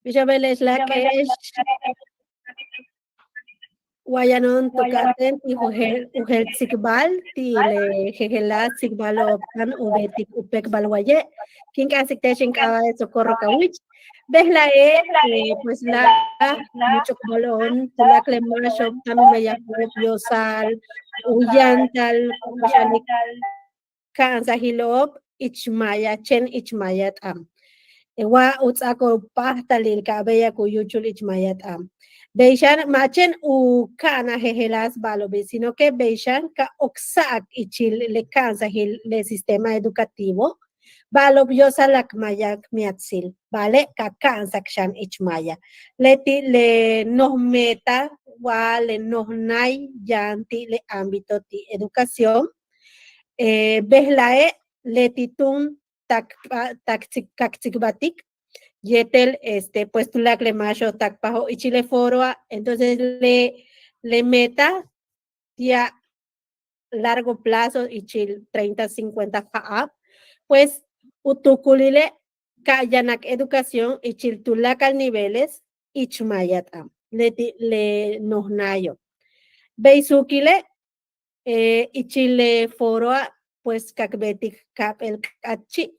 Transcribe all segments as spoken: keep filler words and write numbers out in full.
Bix a beele'ex láak'e'ex. Wa yano'on tu ka'atéen ti' u jeel, u jeel tsikbal ti' le jejeláas tsikbalo'ob táan u beetik u péekbal waye'. Kin k'a'asik te'ex in k'aaba'e' Socorro Cauich. Bejla'e' pues láaj múuch'ukbalo'on tuláakal le máaxo'ob táan u meyajo'ob yo'osal u yantal u k'uxa'anik ka'ansajilo'ob ich maaya, chéen ich maaya t'aan. Wa u ts'áako'ob páajtalil ka béeyak u yúuchul ich maaya t'aan. Bey xan ma' chéen u ka'anal jejeláas ba'alo'obi', sino que bey xan ka oksa'ak ichil le ka'ansajil le sistema educativo, ba'alo'ob yo'osal k maaya k miatsil, ba'ale' ka ka'ansa'ak xan ich maaya. Leti' le noj meta wa le noj náay yaan ti' le ámbito ti' educación. Bejla'e' leti' túun tak, tak, k tsikbaltik yéetel este pues tuláakal le máaxo'ob táakpajo'ob ichil le foroa'. Entonces le, le meta ti'al largo plazo ichil treinta, cincuenta ja'ab, pues u tuukulile' ka yanak educación ichil tuláakal niveles ich maaya t'aan, leti' le noj náayo'. Bey suukile' ichil le foroa' pues ka k beetik ka'ap'éel k'áatchi'.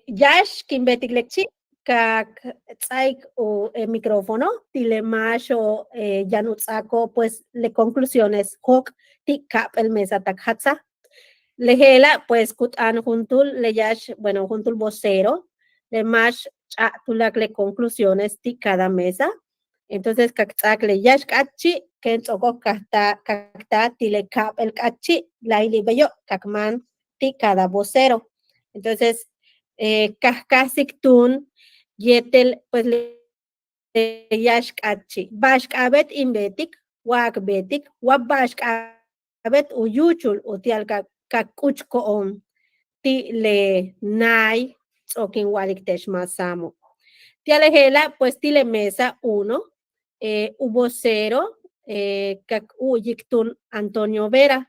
Yáax kin beetik le k'áatchi' ka k ts'áaik u micrófono ti' le máaxo'ob yaan u ts'áako'ob pues le conclusiones jóok' ti' ka'ap'éel mesa tak jatsaj. Le je'ela' pues ku t'aan juntúul le yáax, bueno, juntúul vocero, le máax ch'a' tuláakal le conclusiones ti' cada mesa. Entonces ka k ts'áak le yáax k'áatchi' kéen ts'o'okok ka k taal, ka k taal ti' le ka'ap'éel k'áatchi' láayli' beyo' ka k máan ti' cada vocero. Entonces ka k káajsik túun yéetel pues le yáax k'áatchi', ba'ax k'a'abéet in beetik, wa k beetik, wa ba'ax k'a'abéet u yúuchul uti'al ka k k'uchko'on ti' le náay ts'o'ok in wa'alik te'ex ma' sáamo'. Ti'al le je'ela' pues ti' le mesa uno u vocero ka k u'uyik túun Antonio Vera,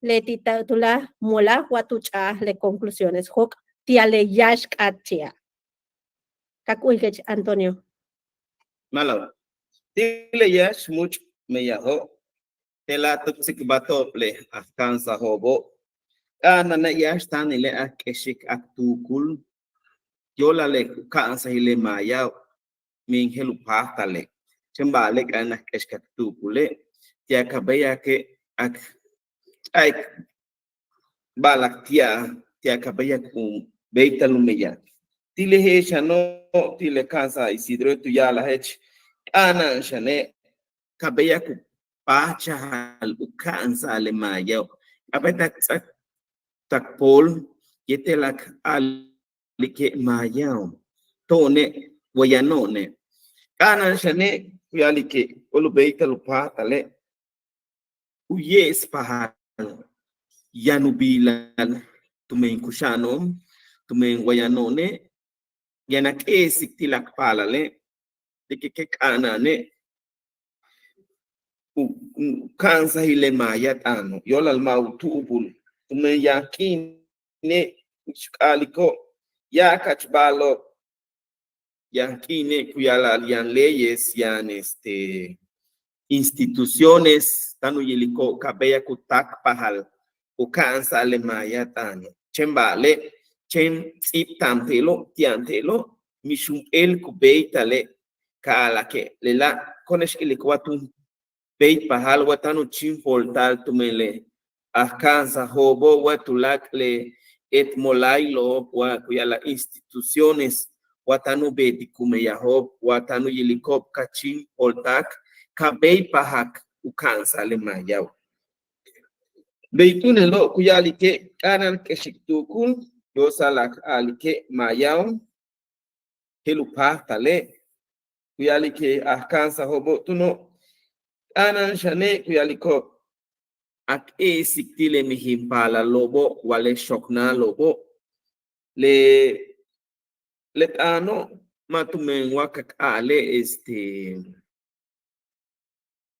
leti' tuláakal molaj wa tu ch'a'aj le conclusiones jóok' ti'al le yáax k'áatchi'a'. Ka k u'uyikech Antonio. Ma'alob. Ti' le yáax múuch' meyajo' je'ela' tu tsikbalto'ob le ajka'ansajo'obo', k'a'ana'ane' yáax táanile' k k'exik k tuukul yo'olal le u ka'ansajil le maayao' men je'el u páajtale'. Chéen ba'ale' k'a'ana'an k k'exik k tuukule' ti'al ka béeyake' k ch'a'ik ba'alak ti'al, ti'al ka béeyak u béeytal u meyaj. Ti' le je'ex xano' ti' le ka'ansaj Isidro tu ya'alajech, k'a'ana'an xane' ka béeyak u páajchajal u ka'ansa'al le maayao'. K'a'abéet k ts'áa tak pool yéetel k a'alike' maayao', to'one' wa yano'one'. K'a'ana'an xane' ku ya'alike' wa u béeytal u páajtale' u ye'espajal yaan u biilal tumen kuxa'ano'on, tumen wa yano'one' yaan k e'esik ti' le k paalale', de que k'a'ana'ane' u ka'ansajil le maaya t'aano' yo'olal ma' u tu'ubul, tumen yaan k'iine' ku k'a'aliko' ya'abkach ba'alo'ob, yaan k'iine' ku ya'ala'al yaan leyes, yaan este instituciones táan u yiliko'ob ka béeyak u táakpajal u ka'ansa'al le maaya t'aano'. Chéen ba'ale' chéen ts'íibta'an te'elo', ti'an te'elo', mix jump'éel ku béeytale' ka a'ala'ake' lela', ko'one'ex ilik wa tu béeypajal wa táan u chíimpolta'al tumen le ajka'ansajo'obo' wa tuláakal le éet mola'ayilo'ob wa ku ya'ala'al instituciones wa táan u beetik u meyajo'ob wa táan u yiliko'ob ka chíimpolta'ak ka béeypajak u ka'ansa'al le maayao'. Bey túun je'elo' ku ya'alike' k'a'ana'an k k'exik tuukul yo'osal k a'alike' maayao' je'el u páajtale', ku ya'alike' ajka'ansajo'obo' túuno', k'a'ana'an xane' ku ya'aliko'ob k e'esik ti' le mejen paalalo'obo' wa le xoknáalo'obo', le le t'aano' ma' tumen wa k a'ale' este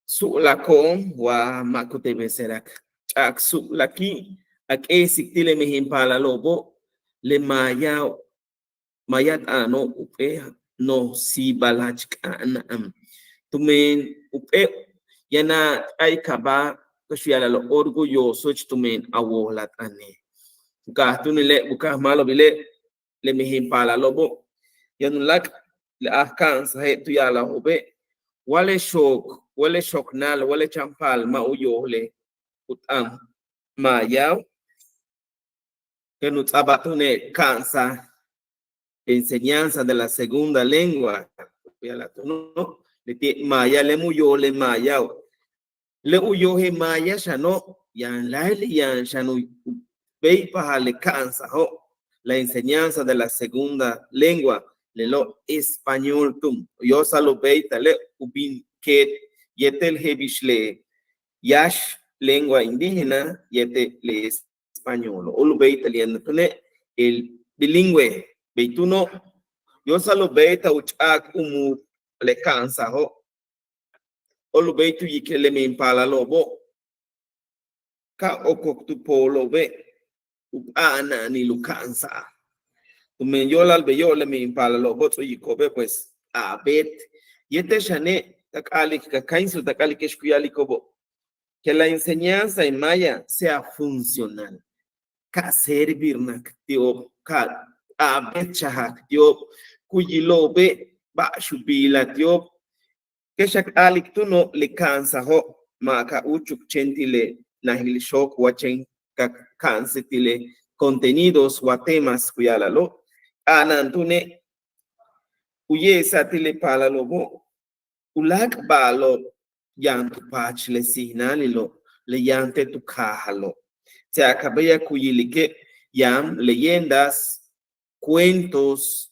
su'lako'on wa ma' ku debesera' k ch'a'ak su'laki', k e'esik ti' le mejen paalalo'obo' le maayao' maaya t'aano' jump'éel noj siibal jach k'a'ana'an. Tumen jump'éel yaan a k'a'aykabáa, pues u ya'ala'alo' orgulloso tumen a wojel a t'aane'. U kaaj túunile', u kaaj ma'alobile', le mejen paalalo'obo', yaan u láak' le aj ka'ansaje' tu ya'alajo'obe', wa le xook, wa le xooknal, wa le chan paal ma' u yojele' u t'aan maayao', yaan u ts'a'abal túune' ka'ansaj enseñanza de la segunda lengua, u ya'alaj túuno', leti' maaya le mu yojele' maayao'. Le u yojel maaya xano', yaan láayli' yaan xan u béeypajal le ka'ansajo', la enseñanza de la segunda lengua, lelo' español túun. U yo'osal u béeytal le u bin keet yéetel je'el bix le yáax lengua indígena yéetel le españolo'. U béeytal yaan túune' el bilingüe, bey túuno', yo'osal u béeytal u ch'a'ik u muuk' le ka'ansajo'. U béeytal u yikil le mejen paalalo'obo', ka ookok tu poolo'obe' u k'a'ana'anil u ka'ansaj. Tumen yo'olal beyo' le mejen paalalo'obo' ts'o'ok u yiliko'obe', pues, a beet. Yéetel xane' ka k'a'alik, ka káajsik u taal k'a'alike'ex ku ya'aliko'obo', que la enseñanza en maya sea funcional, ka servirnaj ti'ob, ka k'a'abéetchajak ti'ob, ku yilo'obe' ba'ax u biilal ti'ob. Kex a k'a'alik túuno', le ka'ansajo' ma' ka úuchuk chéen ti' le najil xook wa chéen ka ka'ansik ti' le contenidos wa temas ku ya'ala'alo'. K'a'ana'an túune' u ye'esa'al ti' le paalalo'obo', u láak' ba'alo'ob yaan tu paach le síijnalilo', le yaan te' tu kaajalo'. Ti'al ka béeyak u yilike' yaan leyendas, cuentos,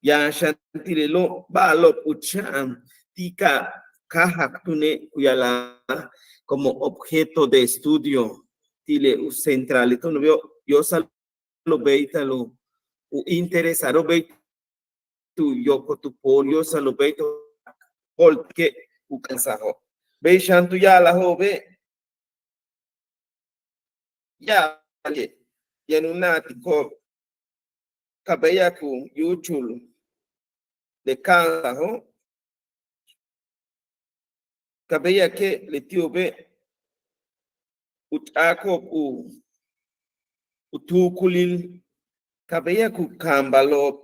yaan xan ti' lelo' ba'alo'ob u ch'a'an ti' ka káajak túune' ku ya'ala'al como objeto de estudio ti' le u centralil túuno', yo'osal u béeytal u interesar u béeytal u yokol tu pool, yo'osal u béeytal u jo'oltike' u ka'ansajo'. Bey xan tu ya'alajo'obe', yaan u na'atiko'ob ka béeyak u yúuchul le ka'ansajo', ka béeyake' leti'obe' u ch'a'iko'ob u, u tuukulil, ka béeyak u kaambalo'ob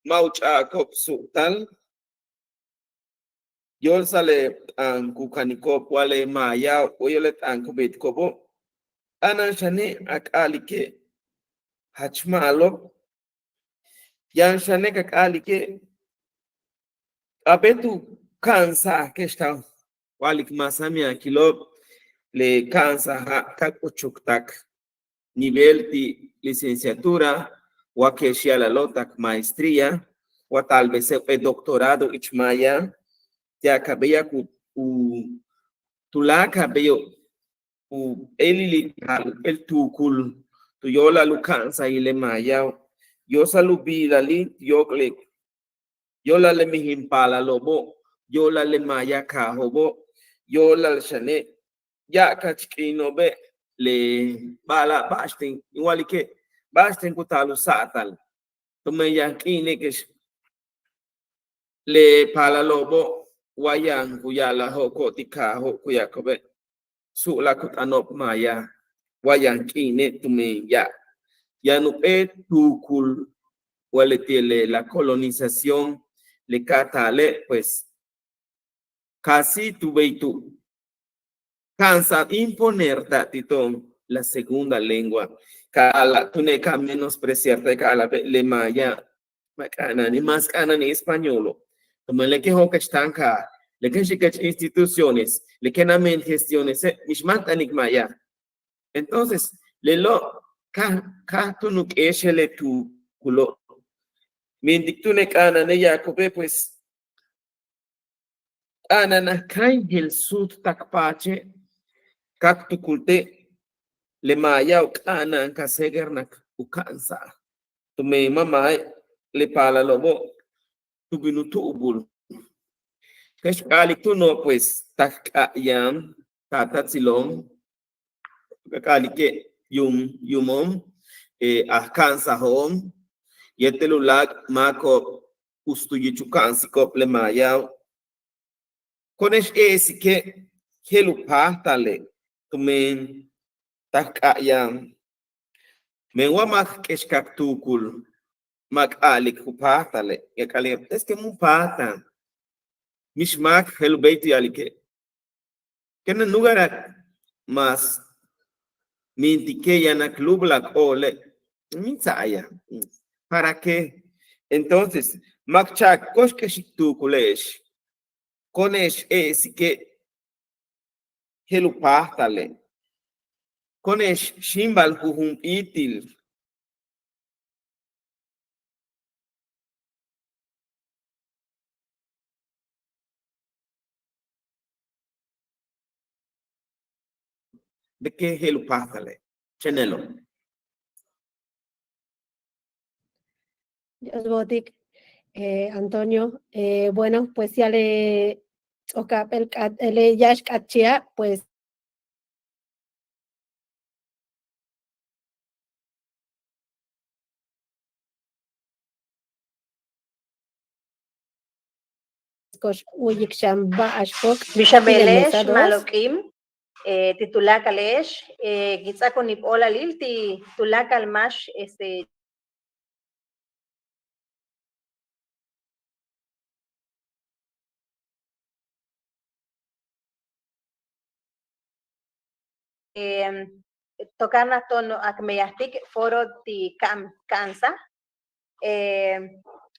ma' u ch'a'iko'ob su'utal. Yo'osal le t'aan ku kaniko'ob wa le maaya, wa yo'olal le t'aan ku beetiko'obo', k'a'ana'an xane' a k'a'alike' jach ma'alob. Yaan xane' ka k'a'alike' k'a'abéet u ka'ansaj kex ta wa'alik máas a meyakilo'ob, le ka'ansaja' ka k'uchuk tak nivel ti' licenciatura, wa kex ya'ala'alo' tak maestría, wa tal vez jump'éel doctorado ich maaya, ti'al ka béeyak u, u tuláakal beyo' u p'éelil, u p'éel tuukul tu yo'olal u ka'ansajil le maayao', yo'osal u biilalil yóok'lal yo'olal le mejen paalalo'obo', yo'olal le maaya kaajo'obo', yo'olal xane' ya'abkach k'iino'obe', le ba'ala' ba'axten in wa'alike', ba'axten ku taal u sa'atal. Tumen yaan k'iine' kex le paalalo'obo' wa yaan ku ya'alajo'ob ko'otik kaajo'ob ku ya'ako'obe' su'lak u t'ano'ob maaya wa yaan k'iine', tumen yaan, yaan jump'éel tuukul wa leti' le la colonización, le ka taale', pues, casi tu béeytal u ka'ansa'al, imponerta'al ti' to'on la segunda lengua. Ka a'ala'al túune' ka menospreciarta'al, ka a'ala'al beya' le maaya ma' k'a'ana'ani', máas k'a'ana'ani' españolo'. Tumen le kéen jo'okach táan kaaj, le kéen xi'ikach instituciones, le kéen a meen gestionese', mix máan t'anik maaya. Entonces lelo' ka, ka túun u k'éexel le tuukulo'. Mentik túune' k'a'ana'ane' ya'ako'obe', pues, k'a'ana'an a káajal suut tak paache' ka k tukulte' le maayao', k'a'ana'an ka séegernak u ka'ansa'al. Tumen ma' ma'e' le paalalo'obo' tu bin u tu'ubul. Kex k'a'alik túuno', pues, tak k'a'ayan taatatsilo'on, ka k'a'alike' yuum, yuumo'on, aj ka'ansajo'on, yéetel u láak' máako'ob uts tu yich u ka'ansiko'ob le maayao'. Ko'one'ex e'esike' je'el u páajtale' tumen táaj k'a'aya'an. Men wa ma' k k'exik k tuukul ma' k a'alik u páajtale', k a'alik es que mu' páajtal. Mix máak je'el u béeytal u ya'alike': Kéen a nugarak mas mintike' yaan k lúubul k óole', míin tsa'ayaj. ¿Para qué? Entonces ma' k cha'ak ko'ox k'exik k tuukule'ex. Ko'one'ex e'esike' je'el u páajtale'. Ko'one'ex xíimbal jujump'íitil. De que je'el u páajtale'. Chéen lelo'. Dios bo'otik, eh, Antonio. Eh, bueno, pues ya'ale' ts'o'ok a beel k'áat, le yáax k'áatchi'a', pues ko'ox u'uyik xan ba'ax jóok'. Bix a beele'ex, ma'alob k'iin, eh, ti' tuláakale'ex, eh, kin ts'áak u níib óolalil ti' tuláakal máax, este, Em, tocar naj to'on k meyajtik foro ti' ka'an, ka'ansaj. Em,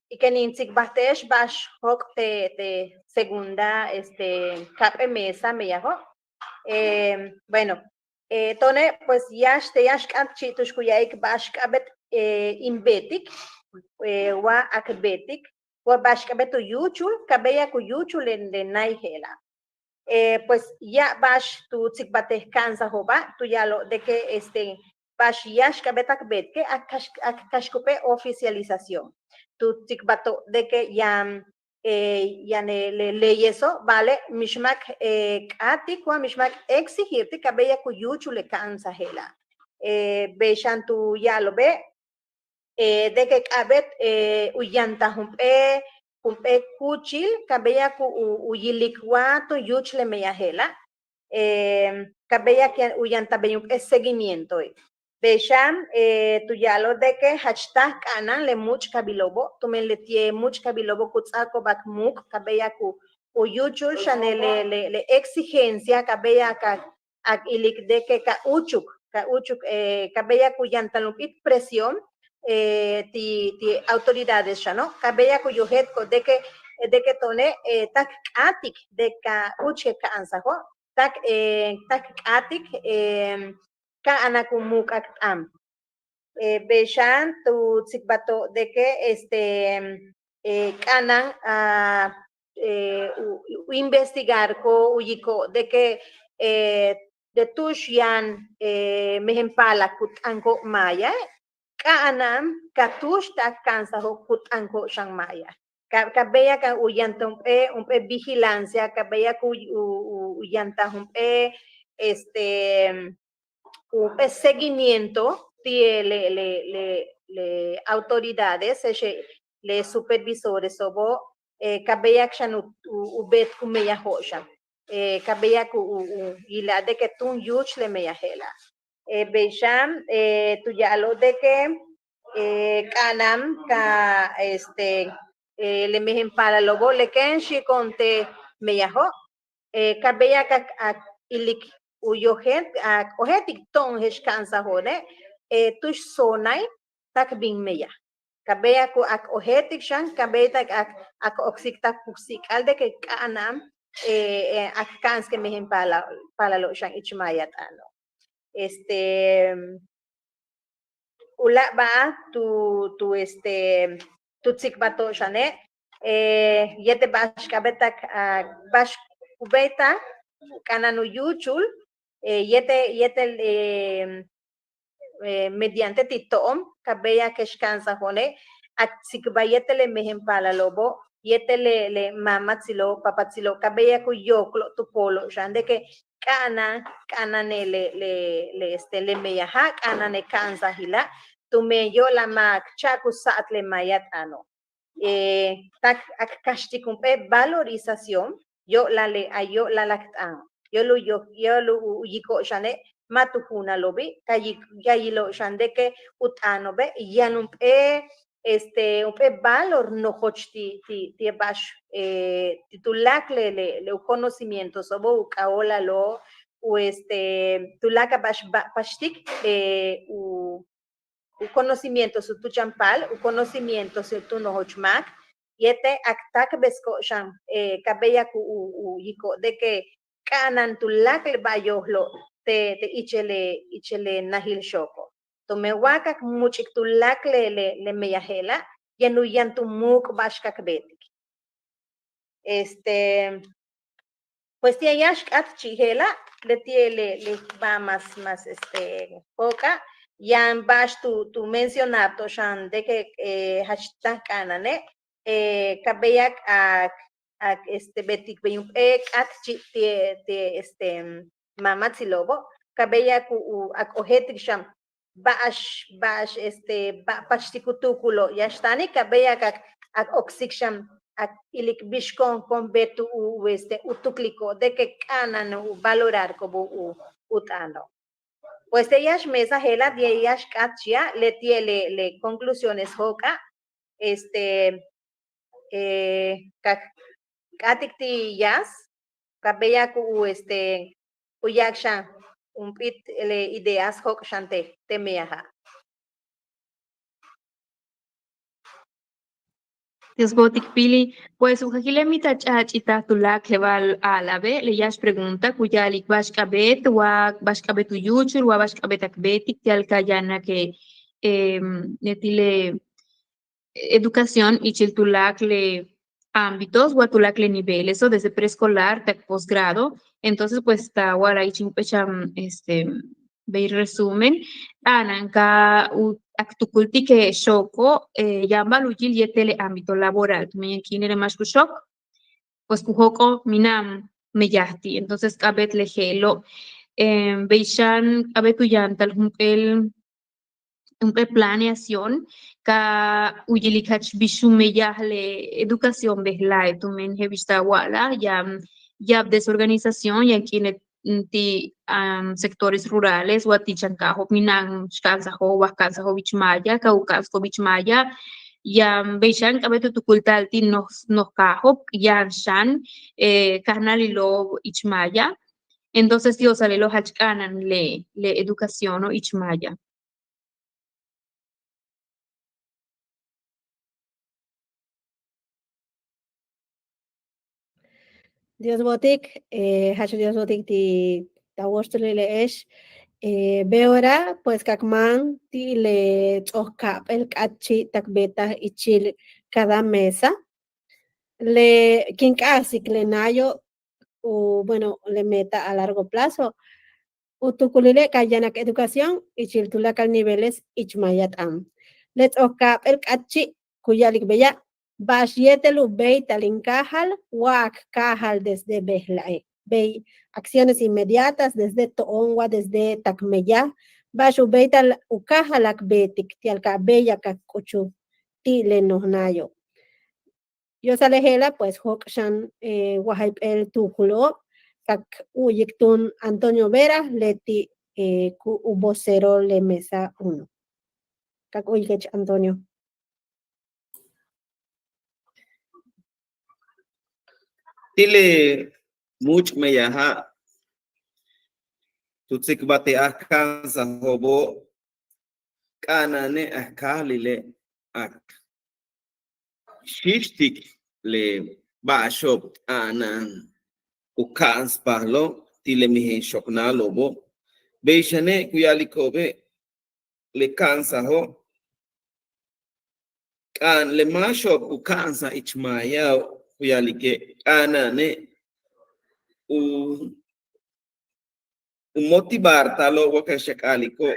y ken in tsikbalte'ex ba'ax jóok' te', te' segunda, este, ka'ap'éel mesa meyajo'. Em, bueno, eh, to'one', pues yáax te' yáax k'áatchi' tu'ux ku ya'alik ba'ax k'a'abéet, eh, in beetik, eh, wa k beetik, wa ba'ax k'a'abéet u yúuchul, ka béeyak u yúuchul le, le náay je'ela'. Eh, pues ya'ab ba'ax tu tsikbaltej ka'ansajo'oba' tu ya'alo'ob de que, este, ba'ax yáax k'a'abéet k beetike' k kax, k kaxtik jump'éel oficialización. Tu tsikbalto'ob de que yaan, eh, yaan le, le leyeso', ba'ale' mix máak, eh, k'áatik wa mix máak exigirtik ka béeyak u yúuchul le ka'ansaj je'ela'. Eh, bey xan tu ya'alo'obe', eh, de que k'a'abéet, eh, u yantal jump'éel, jump'éel kúuchil ka béeyak u, u, u yilik wa tu yúuchul le meyaj je'ela', eh, ka béeyak u yantal bey jump'éel seguimientoe'. Bey xan, eh, tu ya'alo'ob de que jach táaj k'a'ana'an le múuch'kabilo'obo', tumen leti'e' múuch'kabilo'obo' ku ts'áako'ob k muuk' ka béeyak u, u yúuchul xane' le, le, le exigencia ka béeyak k k ilik de que ka úuchuk, ka úuchuk, eh, ka béeyak u yantal jump'íit presión, eh, ti', ti' autoridades xano', ka béeyak u yojéeltiko'ob de que, de que to'one', eh, táak k k'áatik de ka úuchuk le ka'ansajo', táak, eh, táak k k'áatik, eh, ka'anak u muuk'ak t'aan. Eh, bey xan tu tsikbalto'ob de que, este, eh, k'a'ana'an a, eh, u, u investigarko'ob, u wu'uyiko'ob de que, eh, de tu'ux yaan, eh, mejen paalal ku t'aniko'ob maaya, k'a'ana'an ka túuxta'ak ka'ansajo'ob ku t'aniko'ob xan maaya. Ka, ka béeyak u yantal jump'éel, jump'éel vigilancia, ka béeyak u, u, u yantal jump'éel, este, jump'éel seguimiento ti'e' le, le, le, le autoridades, je'ex le supervisoreso'obo', eh, ka béeyak xan u, u, u beetik u meyajo'ob xan, eh, ka béeyak u, u, u yila'al de que túun yúuchul le meyaj je'ela'. Eh, bey xan, eh, tu ya'alo'ob de que, eh, k'a'ana'an ka, este, eh, le mejen paalalo'obo', le kéen xi'iko'on te' meyajo', eh, ka béeyak k, k ilik u yojéelt, k ojéeltik to'on je'ex ka'ansajo'one', eh, tu'ux zonae' táak k bin meyaj. Ka béeyak u k ojéeltik xan, ka béeytak k, k oksik tak puksi'ik'al de que k'a'ana'an, eh, eh, k ka'ansik le mejen paala, paalalo'ob xan ich maaya t'aano'. Este, u láak' ba'al tu, tu, este, tu tsikbalto'ob xane', eh, yéetel ba'ax k'a'abéet k, a, ba'ax ku béeytal k'a'ana'an u yúuchul, eh, yéetel, yéetel, eh, eh, mediante ti' to'on ka béeyak je'ex ka'ansajo'one', k tsikbal yéetel le mejen paalalo'obo', yéetel le, le maamatsilo'ob, papatsilo'ob, ka béeyak u yokolo'ob tu poolo'ob xan de que k'a'ana'an, k'a'ana'ane' le, le, le, este, le meyaja', k'a'ana'ane' ka'ansajila', tumen yo'olal ma' k cha'ak u sa'at le maaya t'aano'. Tak k kaxtik jump'éel valorización yo'olal le, a yo'olal k t'aan, yo'ol u yoj, yo'ol u yiko'ob xane', ma' tu juunalo'obi' ka yik, ka yilo'ob xan de que u t'aano'obe' yaan jump'éel, este, jump'éel valor nojoch ti', ti', ti' ba'ax, ti' tuláakal le, le u conocimientoso'obo', u k'ajóolalo'ob, u, este, tuláakal ba'ax ba'ax paxtik u u conocimientos tu chan paal, u conocimientos tu nojoch máak, yéetel k táakbesko'ob xan, ka béeyak u, u yiko'ob de que k'a'ana'an tuláakal le ba'ax yoojlo' te', te' ichil le, ichil le najil xooko'. Tumen wa ka k much'ik tuláakal le, le meyaj je'ela', yaan u yaan tu muuk' ba'ax ka k beetik. Este, pues ti' yáax k'áatchi' je'ela', leti'e' le, le ba'al más, más, este, jóok'a', yaan ba'ax tu, tu mencionarto'ob xan de que jach táan k k'a'ana'ane', ka béeyak k, k, este, beetik bey jump'éel k'áatchi' ti', ti', este, máamatsilo'obo', ka béeyak u, u k ojéeltik xan ba'ax, ba'ax, este, ba'ax paxtik u tuukulo'ob yáax táani', ka béeyak k, k oksik xan k ilik bix ko'on, ko'on beet u, u, este, u tukliko'ob de que k'a'ana'an u valorarko'ob u, u t'aano'. Pues te' yáax mesa je'ela', te' yáax k'áatchi'a', leti'e' le, le conclusiones jóok'a', este, ka k k'áatik ti' yáas, ka béeyak u, este, u ya'ak xan jump'íit le ideas jóok' xan te', te' meyaja'. Dios bo'otik Pili, pues u jajile' mi ta ch'a'ach'itaj tuláakal je'el ba'al a'ala'abe', le yáax pregunta ku ya'alik ba'ax k'a'abéet, wa ba'ax k'a'abéet u yúuchul, wa ba'ax k'a'abéet k beetik ti'al ka yanak, em, leti' le educación ichil tuláakal le ámbitos wa tuláakal le niveleso', desde preescolar tak posgrado. Entonces, pues, ta wa'alaj ichil jump'éel chan, este, bey resumen, t'aana'an ka u k tukultike' xooko', yaan ba'al u yil yéetel le ámbito laboral, tumen yaan k'iine' le máax ku xook, pues, ku jóok'ol mina'an meyaj ti'. Entonces, k'a'abéet le je'elo', bey xan k'a'abéet u yantal jump'éel jump'éel planeación ka u yilik jach bix u meyaj le educación bejla'e', tumen je'el bix ta wa'alaj yaan ya'ab desorganización, yaan k'iine' ti' sectores rurales wa ti' chan kaajo'ob mina'an x ka'ansajo'ob wa k ka'ansajo'ob ich maaya, ka u ka'ansiko'ob ich maaya, yaan bey xan k'a'abéet u tukulta'al ti' noj, noj kaajo'ob, yaan xan kajnáalilo'ob ich maaya. Entonces, yo'osal lelo' jach k'a'ana'an le, le educaciono' ich maaya. Dios bo'otik, jach Dios bo'otik ti' ta wóoxtolile'ex. Be'ora pues ka k máan ti' le ts'o'ok ka'ap'éel k'áatchi' tak beetaj ichil cada mesa. Le kin k'a'ajsik le náayo', u, bueno, le meta a largo plazo. U tuukulile' ka yanak educación ichil tuláakal niveles ich maaya t'aan. Le ts'o'ok ka'ap'éel k'áatchi' ku ya'alik beya', ba'ax yéetel u béeytal in káajal wa k káajal desde bejla'e', bey acciones inmediatas desde to'on wa desde tak meyaj, ba'ax u béeytal u káajal k beetik ti'al ka béeyak k k'uchul ti' le noj náayo'. Yo'osal le je'ela' pues jóok' xan wa jayp'éel tuukulo'ob, ka k u'uyik túun Antonio Vera, leti' ku u vocero le mesa uno. Ka k u'uyikech Antonio. Ti' le múuch' meyaja' tu tsikbaltike' a ka'ansajo'obo', k'a'ana'ane' a káajlile' a k xíixtik le ba'axo'ob t'aana'an u ka'ans pajlo' ti' le mejen xoknáalo'obo'. Bey xane' ku ya'aliko'obe' le ka'ansajo', k'a'an le máaxo'ob u ka'ansaj ich maayao' ku ya'alike' k'a'ana'ane' u u motivarta'alo' wa ka xak a'aliko'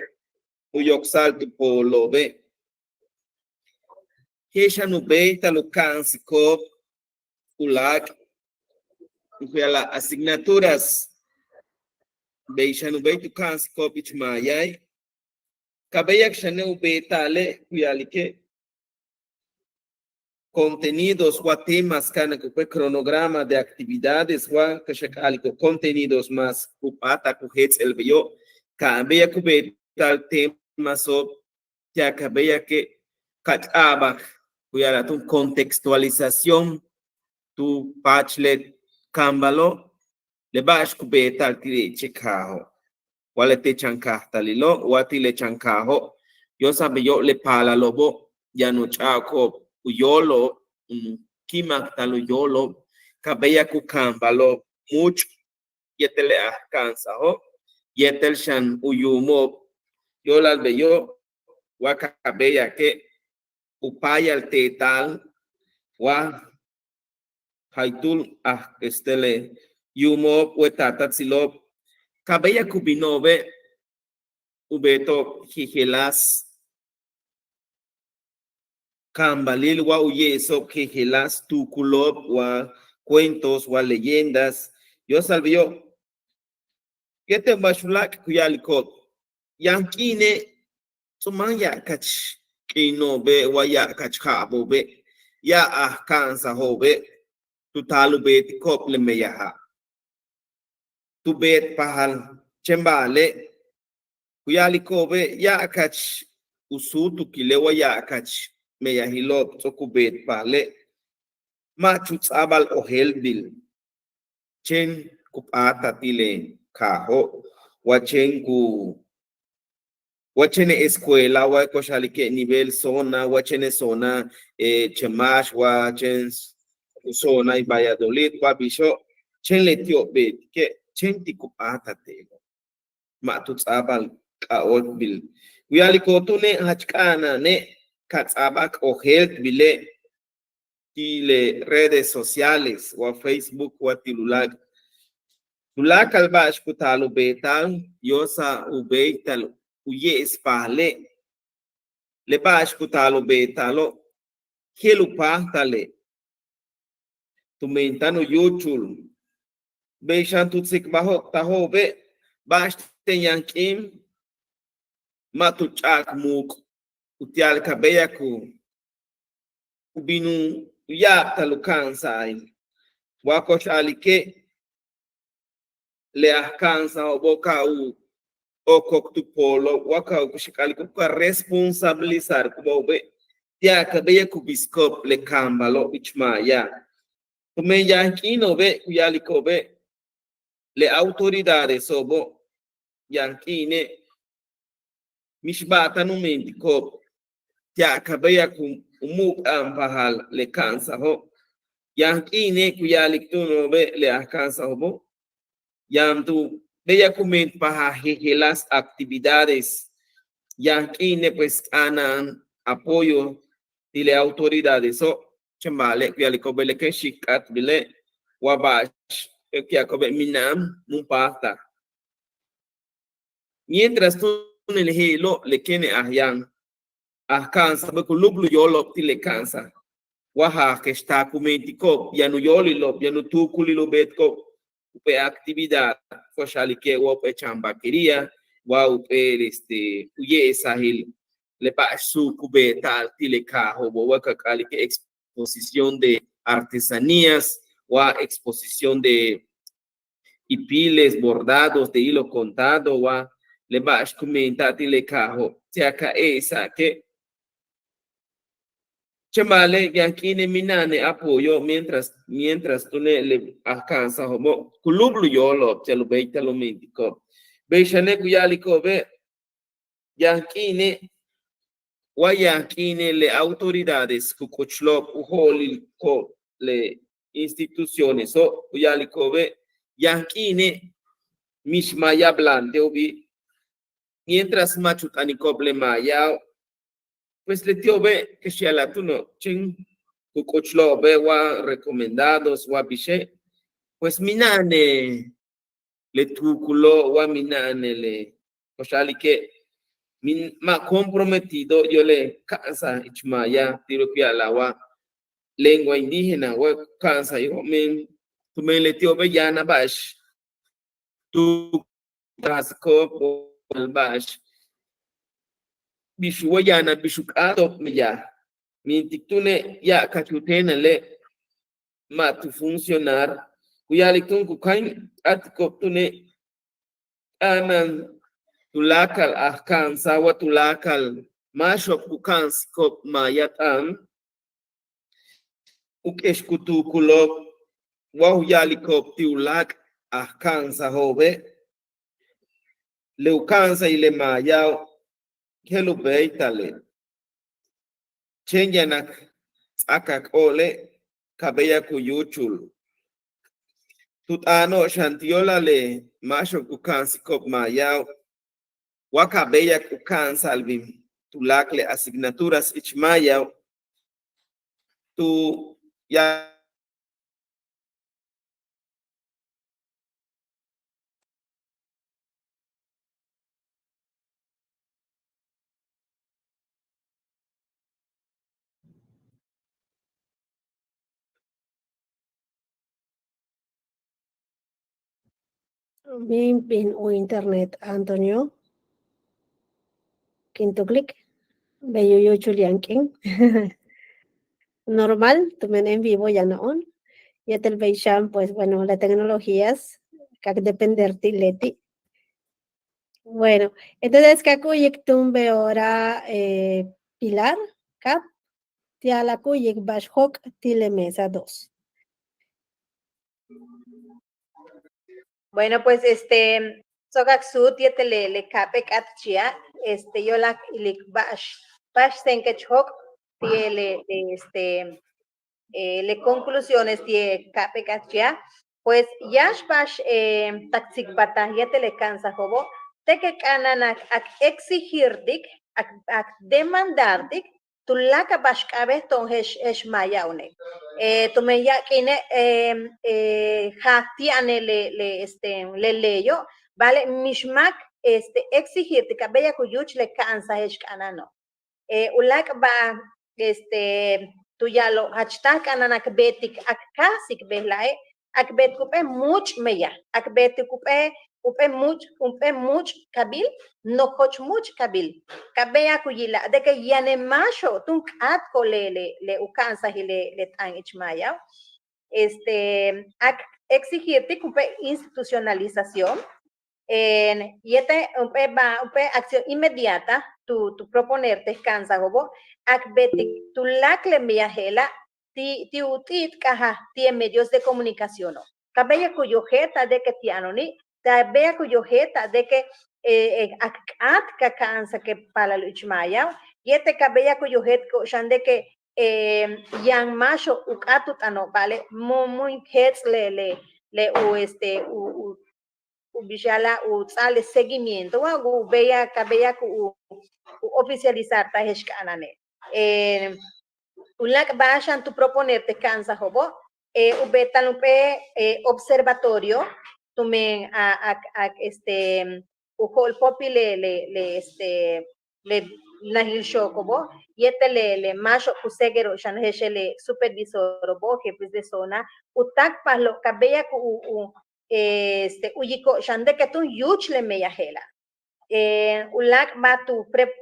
u yoksa'al tu poolo'obe'. Je'ex xan u béeytal u ka'ansiko'ob u láak' u ju'ubal asignaturas, bey xan u béeytal u ka'ansiko'ob ich maayae'. Ka béeyak xane' u beeta'ale' ku ya'alike' contenidos wa temas, ka'anak jump'éel cronograma de actividades wa ka xak a'aliko' contenidos más ku p'áatal ku jéets'el beyo'. Ka béeyak u beeta'al temaso'ob, ti'al ka béeyake' ka ch'a'abak ku ya'ala'al túun contextualización tu paach le kaambalo', le ba'ax ku beeta'al ti' le ichil kaajo', wa leti' chan kaajtalilo' wa ti' le chan kaajo'. Yo'osal beyo' le paalalo'obo' yaan u ch'a'iko'ob u yóolo'ob, u ki'imaktal u yóolo'ob ka béeyak u kaambalo'ob múuch' yéetel le ajka'ansajo' yéetel xan u yuumo'ob. Yo'olal beyo' wa ka béeyake' u páayalte'etal wa jaytúul aj este le yuumo'ob wa taatatsilo'ob ka béeyak u bino'obe' u beeto'ob jejeláas kaambalil wa u ye'eso'ob jejeláas tuukulo'ob wa cuentos wa leyendas. Yo'osal beyo' yéetel ba'ax uláak' ku ya'aliko'ob, yaan k'iine' ts'u máan ya'abkach k'iino'obe' wa ya'abkach ja'abo'obe' ya'ab ajka'ansajo'obe' tu taal u beetiko'ob le meyaja'. Tu beetpajal chéen ba'ale' ku ya'aliko'obe' ya'abkach u súutukile' wa ya'abkach meyajilo'ob ts'o'ok u beetpajale' ma' tu ts'a'abal ojéeltbil chéen ku p'áatal ti' le kaajo' wa chéen ku wa chéen escuela wa ko'ox a'alike' nivel zona wa chéen zona, chéen máax wa chéen zona Valladolid wa bixo', chéen leti'ob beetike' chéen ti' ku p'áatal te'elo'. Ma' tu ts'a'abal k'ajóoltbil. Ku ya'aliko'ob túune' jach k'a'ana'ane' ka ts'a'abak ojéeltbile' ti' le redes sociales wa Facebook wa ti' uláak', tuláakal ba'ax ku taal u beeta'al yo'osal u béeytal u ye'espajale'. Le ba'ax ku taal u beeta'alo' je'el u páajtale' tumen táan u yúuchul. Bey xan tu tsikbaltajo'obe' ba'axten yaan k'iin ma' tu ch'a'ak muuk' uti'al ka béeyak u bin u ya'abtal u ka'ansa'al wa ko'ox a'alike' le ajka'ansajo'obo' ka u okok tu poolo' wa ka u xak a'aliko'ob ka responsabilizarko'obe' ti'al ka béeyak u bisiko'ob le kaambalo' ich maaya. Tumen yaan k'iino'obe' ku ya'aliko'obe' le autoridadeso'obo' yaan k'iine' mixba'al táan u meentiko'ob ti'al ka béeyak u mu'uk'a'anpajal le ka'ansajo'. Yaan k'iine' ku ya'alik túuno'obe' le ajka'ansajo'obo' yaan tu béeyak u meentpajal jejeláas actividades. Yaan k'iine' pues k'a'ana'an apoyo ti' le autoridadeso' chéen ba'ale' ku ya'aliko'obe' le kéen xi'ik k'áatbile' wa ba'ax ku ya'aliko'obe' mina'an mun páajtal. Mientras túune' le je'elo' le kéene' aj yaan ajka'ansajo'obe' ku lúubul u yóolo'ob ti' le ka'ansaj wa ja'ake'ex taak u meentiko'ob yaan u yóolilo'ob yaan u tuukulil u beetiko'ob jump'éel actividad ko'ox a'alike' wa jump'éel chan vaquería wa jump'éel este u ye'esajil le ba'ax suuk u beeta'al ti' le kaajo'obo' wa ka k a'alike' exposición de artesanías wa exposición de ipiles, bordados de hilo contado wa le ba'ax ku meenta'al ti' le kaajo' ti'al ka e'esa'ake'. Chéen ba'ale' yaan k'iine' mina'ane' apoyo mientras mientras túune' le ajka'ansajo'obo' ku lúubul u yóolo'ob ti'al u béeytal u meentiko'ob. Bey xane' ku ya'aliko'obe' yaan k'iine' wa yaan k'iine' le autoridades ku k'uchlo'ob u jo'oliko'ob le institucioneso' ku ya'aliko'obe' yaan k'iine' mix maaya blanteo'obi' mientras mach u t'aniko'ob le maayao'. Pues leti'obe' kex ya'ala'al túuno' chéen ku k'uchlo'obe' wa recomendados wa bixe' pues mina'ane' le tuukulo' wa mina'ane' le ko'ox a'alike' min ma' comprometido yóol le ka'ansaj ich maaya ti' le ku ya'ala'al wa lengua indígena wa ka'ansajo'ob men tumen leti'obe' yaan a ba'ax tu taasiko'ob ba'ax bix u wayana' bix u k'áato'ob meyaj. Mintik túune' ya'abkach u téenele' ma' tu funcionar. Ku ya'alik túun ku ka'añ k'áatiko'ob túune' k'a'ana'an tuláakal ajka'ansaj wa tuláakal máaxo'ob ku ka'ansiko'ob maaya t'aan u k'ex ku tuukulo'ob wa u ya'aliko'ob ti' u láak' ajka'ansajo'obe' le u ka'ansajil le maayao' je'el u béeytale'. Chéen yaan k ts'áakak óole' ka béeyak u yúuchul tu t'aano'ob xan ti' yo'olal le máaxo'ob ku ka'ansiko'ob maayao' wa ka béeyak u ka'ansa'al bin tuláakal le asignaturas ich maayao' tu ya Bin bin u internet, Antonio. Kin tuklik bey u yúuchul yaan k'iin. Normal tumen en vivo yano'on. Yéetel bey xan pues bueno, la tecnologías ka depender ti' leti'. Bueno, entonces ka k u'uyik túun beoora, Pilar, ka ti'al a k u'uyik ba'ax jóok' ti' le mesa dos. Bueno, pues este, ts'o'ok k suut yéetel le ka'ap'éel k'áatchi'a', este, yo'olal k ilik ba'ax ba'ax senkech jóok' ti' le, le este, le conclusiones ti' le ka'ap'éel k'áatchi'a'. Pues yáax ba'ax tak tsikbaltaj yéetel le ka'ansajo'obo', te' ke k'a'ana'an k exigirtik, k demandartik tuláakal ba'ax k'a'abéet to'on je'ex je'ex maaya'o'one'. Tumen ya'ab k'iine' jaaj ti' yaan le le este le leyo', ba'ale' mix máak este exigirtik ka béeyak u yúuchul le ka'ansaj je'ex k'a'ana'ano'. U láak' ba'al este tu ya'alo' jach táaj k'a'ana'an k beetik k káajsik bejla'e', k beetik jump'éel múuch' meyaj, k beetik jump'éel jump'éel múuch' jump'éel múuch' kabil, nojoch múuch' kabil. Ka béeyak u yila'al de que yaan le máaxo'ob túun k'áatiko'ob le le le u ka'ansajil le le t'aan ich maayao', este, k exigirtik jump'éel institucionalización yéetel jump'éel ba'al jump'éel acción inmediata tu tu proponerte ka'ansajo'obo', k beetik tuláakal le meyaj je'ela' ti' ti' u ti'it k'ajal ti' le medios de comunicaciono'. Ka béeyak u yojéelta'al de que ti' yano'oni', ka béeyak u yojéelta'al de que k k'áat ka ka'ansaj le paalalo' ich maayao', yéetel ka béeyak u yojéeltiko'ob xan de que yaan máaxo'ob u k'áat u t'aano'ob, ba'ale' mu mu je'ets' le le le u este u u u bix ya'ala'al u ts'áaj le seguimiento wa u béeyak ka béeyak u u oficializarta'al je'ex k'a'ana'ane'. U láak' ba'al xan tu proponerte ka'ansajo'obo', u beeta'al jump'éel observatorio tumen a a a este u jo'olpóopil le le le este le najil xooko'obo' yéetel le le máaxo'ob ku seguero'ob xan je'ex le supervisoro'obo', jefes de zona, u táakpajlo'ob ka béeyak u u este u yiko'ob xan de que túun yúuchul le meyaj je'ela'. U láak' ba'al tu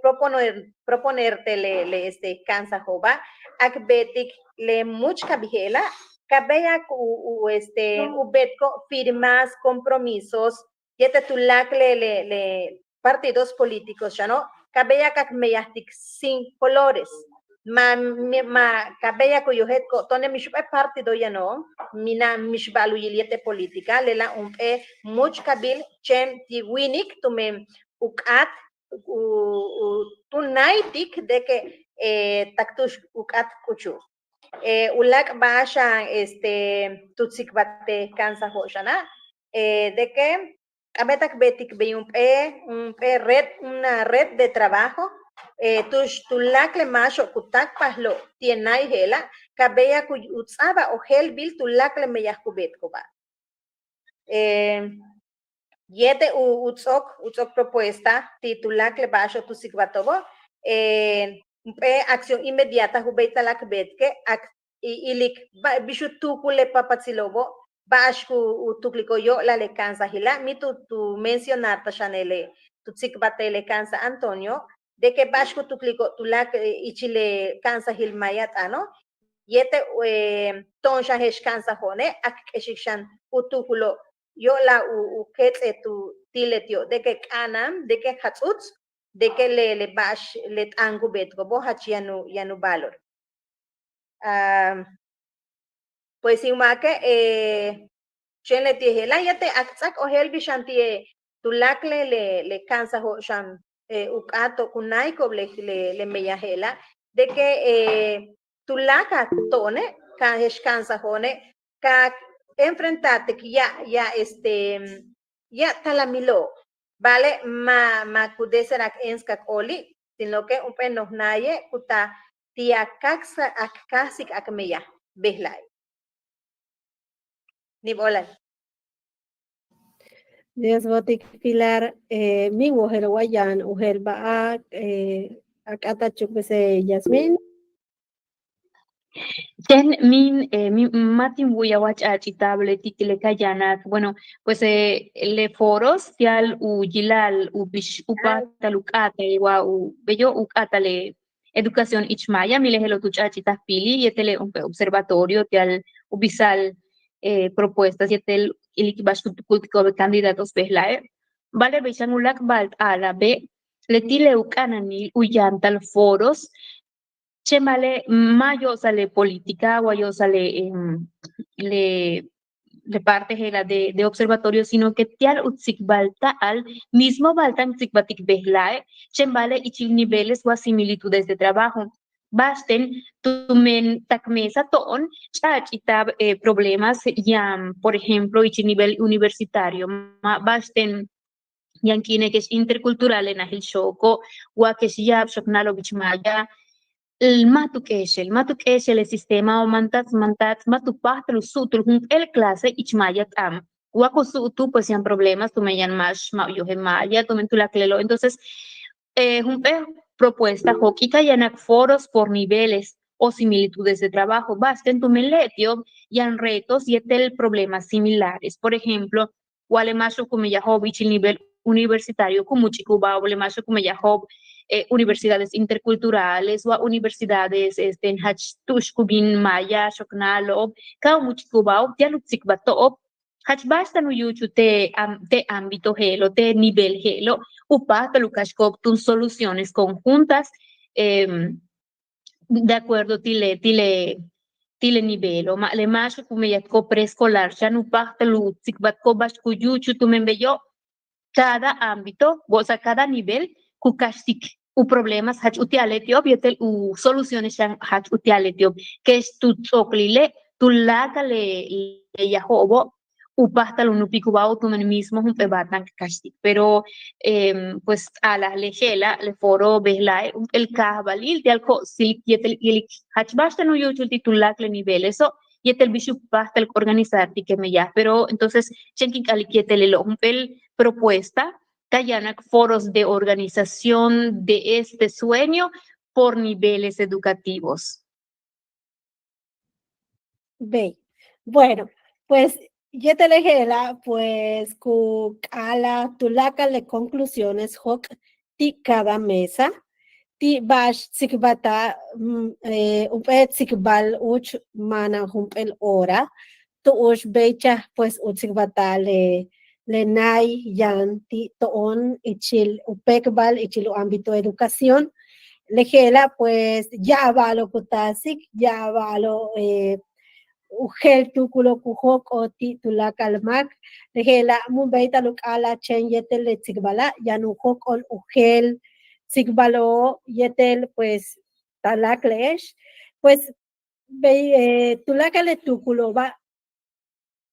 proponer proponerte le le este ka'ansajo'oba', k beetik le múuch' kabil je'ela', ka béeyak u u este u beetiko'ob firmas compromisos yéetel tuláakal le le le partidos políticos xano', ka béeyak k meyajtik sin colores. Ma' ma' ka béeyak u yojéeltiko'ob to'one' mix jump'éel partido yano'on, mina'an mix ba'al u yil yéetel política, lela' jump'éel múuch' kabil chéen ti' wíinik tumen u k'áat u u tu náaytik de que tak tu'ux u k'áat k'uchul. U láak' ba'al xan este tu tsikbaltej ka'ansajo'ob xana' de que k'a'abéet k beetik bey jump'éel jump'éel red, una red de trabajo tu'ux tuláakal le máaxo'ob ku táakpajlo'ob ti' le náay je'ela', ka béeyak u ts'a'abal ojéelbil tuláakal le meyaj ku beetiko'oba'. Yéetel u u ts'o'ok u ts'o'ok propuesta ti' tuláakal le ba'axo'ob tu tsikbalto'obo', jump'éel acción inmediata ju béeytal k beetike' k ilik bix u tuukul le papatsilo'obo', ba'ax ku u tukliko'ob yo'olal le ka'ansajila'. Mi tu tu mencionartaj xane' le tu tsikbaltej le ka'ansaj Antonio, de que ba'ax cu tuclico'ob tuláacal ichil le ca'ansajil maya t'aano', yéetel to'on xan je'ex ca'ansajo'one' a c k'exik xan u tuuculo'ob yo'olal u quéets'el tu ti' leti'ob de que k'a'ana'an, de que jats'uts, de que le le ba'ax le t'aan cu beetico'obo' jach yaan u yaan u valor. Pues in wa'ake' chéen leti' je'ela' yéetel a c ts'áak ojéelbil xan ti' tuláacal le le ca'ansajo'ob xan u k'áato'ob cu náayico'ob le le meyaj je'ela', de que tuláacal to'one' ca je'ex ca'ansajo'one' ca enfrentartik ya'ab ya'ab este ya'ab talamilo'ob, ba'ale' ma' ma' cu deserac ens ca c óoli', sino que jump'éel noj náaye' cu taal ti' a cacsa a c cajsic a c meyaj bejla'e'. Níib óolal. Dios bo'otik Pilar. Míin wojel wa yaan u jeel ba'al a k'áat a chukbesel Yasmin. Chéen míin míin ma' tin wu'uy a wa ch'a'achitab leti' le ca yanak, bueno, pues le foros ti'al u yila'al u bix u páajtal u k'áata'al wa u beyo' u k'áata'al le educación ich maya, míin le je'elo' tu ch'a'achitaj Pili yéetel le jump'éel observatorio ti'al u bisa'al propuestas yéetel ilik ba'ax cu tucultico'ob le candidatos bejla'e'. Ba'ale' bey xan uláak' ba'al t a'alabe' leti' le u k'a'ananil u yantal foros, chéen ba'ale' ma' yo'osal le política wa yo'osal le le le parte je'ela' de de observatorio, sino que ti'al u tsikbalta'al mismo ba'al táan u tsikbaltik bejla'e', chéen ba'ale' ichil niveles wa similitudes de trabajo. Ba'axten tumen tak mesa to'on ch'a'achitab problemas yaan, por ejemplo, ichil nivel universitario, ma' ba'axten yaan k'iine' kex intercultural le najil xooko' wa kex ya'ab xoknáalo'ob ich maya, ma' tu k'éexel, ma' tu k'éexel le sistema o mantats mantats ma' tu páajtal u su'utul jump'éel clase ich maya t'aan. Wa cu su'utul pues yaan problemas tumen yaan máax ma' u yojel maya tumen tuláacal lelo'. Entonces jump'éel propuesta jóok'i' ca yanak foros por niveles o similitudes de trabajo, ba'axten tumen leti'ob yaan retos yéetel problemas similares. Por ejemplo, wa le máaxo'ob cu meyajo'ob ichil nivel universitario cu much'ikubáajo'ob le máaxo'ob cu meyajo'ob universidades interculturales wa universidades este jach tu'ux cu bin maya xoknáalo'ob, ca u much'ikubáajo'ob ti'al u tsikbalto'ob jach ba'ax táan u yúuchul te' te' ámbito je'elo' te' nivel je'elo' u páajtal u kaxtiko'ob túun soluciones conjuntas de acuerdo ti' le ti' le ti' le nivelo'. Ma' le máaxo'ob cu meyajtiko'ob preescolar xan u páajtal u tsikbaltiko'ob ba'ax cu yúuchul tumen beyo' cada ámbito, o sea cada nivel cu kaxtik u problemas jach uti'al leti'ob yéetel u soluciones xan jach uti'al leti'ob. Kex tu ts'o'oklile' tuláacal le le yajo'obo' u páajtal u nupikubáajo'ob tumen mismo jump'éel ba'al táan ca kaxtik. Pero pues a'alaj le je'ela' le foro bejla'e' jump'éel káajbalil ti'al ko'osik yéetel ilik jach ba'ax táan u yúuchul ti' tuláacal le niveleso' yéetel bix u páajtal c organizartik le meyaj. Pero entonces chéen kin k'alik yéetel lelo' jump'éel propuesta ca yanak foros de organización de este sueño por niveles educativos. Bey. Bueno, pues yéetel le je'ela' pues cu k'a'alaj tuláacal le conclusiones jóok' ti' cada mesa ti' ba'ax tsikbalta'al jump'éel tsikbal úuch maana jump'éel hora tu'ux béeychaj pues u tsikbalta'al le le náay yaan ti' to'on ichil u péekbal ichil u ámbito educación. Le je'ela' pues ya'ab ba'alo'ob cu taasic, ya'ab ba'alo'ob u jeel tuuculo'ob cu jóok'ol ti' tuláacal máac. Le je'ela' mun béeytal u k'a'alaj chéen yéetel le tsikbala' yaan u jóok'ol u jeel tsikbalo'ob yéetel pues ta láakle'ex pues bey tuláacal le tuuculo'oba'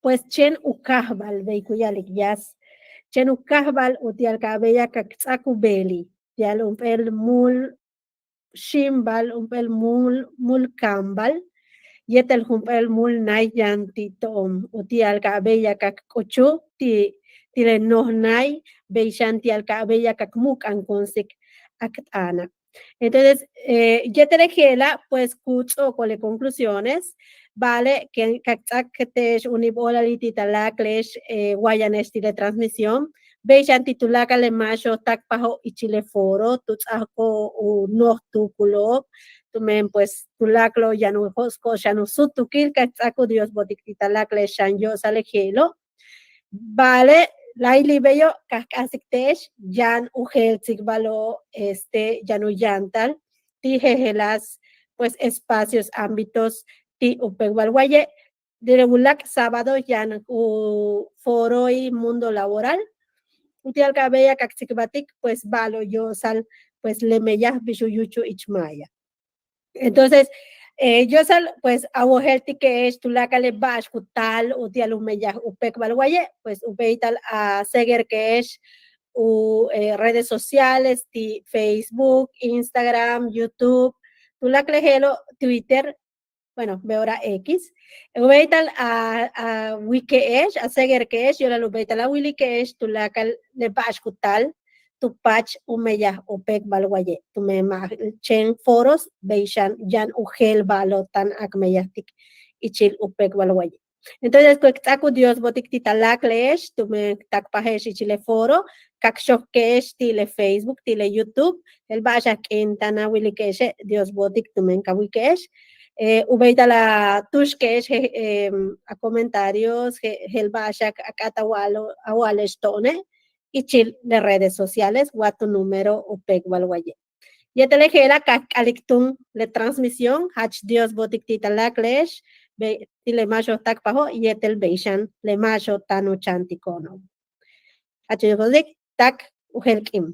pues chéen u káajbal bey cu ya'alik Yas, chéen u káajbal uti'al ca béeyak ca c ts'áak u beelil ti'al jump'éel múul xíimbal, jump'éel múul múul kaambal yéetel jump'éel múul náay yaan ti' to'on uti'al ca béeyak ca c k'uchul ti' ti' le noj náay bey xan ti'al ca béeyak ca c mu'uk'ankunsik a c t'aana'. Entonces yéetel le je'ela' pues cu ts'o'okol le conclusiones, ba'ale' ca c ts'áak te'ex u níib óolalil ti' ta láakle'ex wa yane'ex ti' le transmisión Bey xan ti' tuláakal le máaxo'ob táakpajo'ob ichil le foro tu ts'áajo'ob u noj tuukulo'ob tumen pues tuláakalo'ob yaan u jo'osiko'ob xan u súutukil. Ka k ts'áak u Dios bo'otik ti' taláakal le xan yo'osal le je'elo'. Ba'ale' láayli' beyo' ka k k'a'asik te'ex yaan u jeel tsikbalo'ob este yaan u yantal ti' jejeláas pues espacios, ámbitos ti' u péekbal waye'. De u láak' sábado yaan u foro y mundo laboral uti'al ka béeyak ka k tsikbaltik pues ba'alo'ob yo'osal pues le meyaj bix u yúuchul ich maaya. Entonces yo'osal pues a wojéeltike'ex tuláakal le ba'ax ku taal uti'al u meyaj u péekbal waye' pues u béeytal a seguirke'ex u redes sociales ti' Facebook, Instagram, YouTube, tuláakal le je'elo', Twitter, bueno be'ora X. U béeytal a a wilike'ex a seguirke'ex yo'olal u béeytal a wilike'ex tuláakal le ba'ax ku taal tu paach u meyaj u péekbal waye' tumen ma' chéen foros bey xan yaan u jeel ba'alo'ob táan k meyajtik ichil u péekbal waye'. Entonces ku k ts'áak u Dios bo'otik ti' taláakale'ex tumen k táakpaje'ex ichil le foro, ka k xojke'ex ti' le Facebook ti' le YouTube, je'el ba'ax a k'iin táan a wilike'exe' Dios bo'otik tumen ka wilike'ex. U béeytal a túuxke'ex a comentarios je'el ba'ax a k'áat a wa'al a wa'ale'ex to'one' ichil le redes sociales wa tu número u péekbal waye'. Yéetel le je'ela' ka k k'alik túun le transmisión, jach Dios bo'otik ti' taláakale'ex bey ti' le máaxo'ob táakpajo'ob yéetel bey xan le máaxo'ob táan u cha'antiko'ono'. Jach Dios bo'otik, tak u jeel k'iin.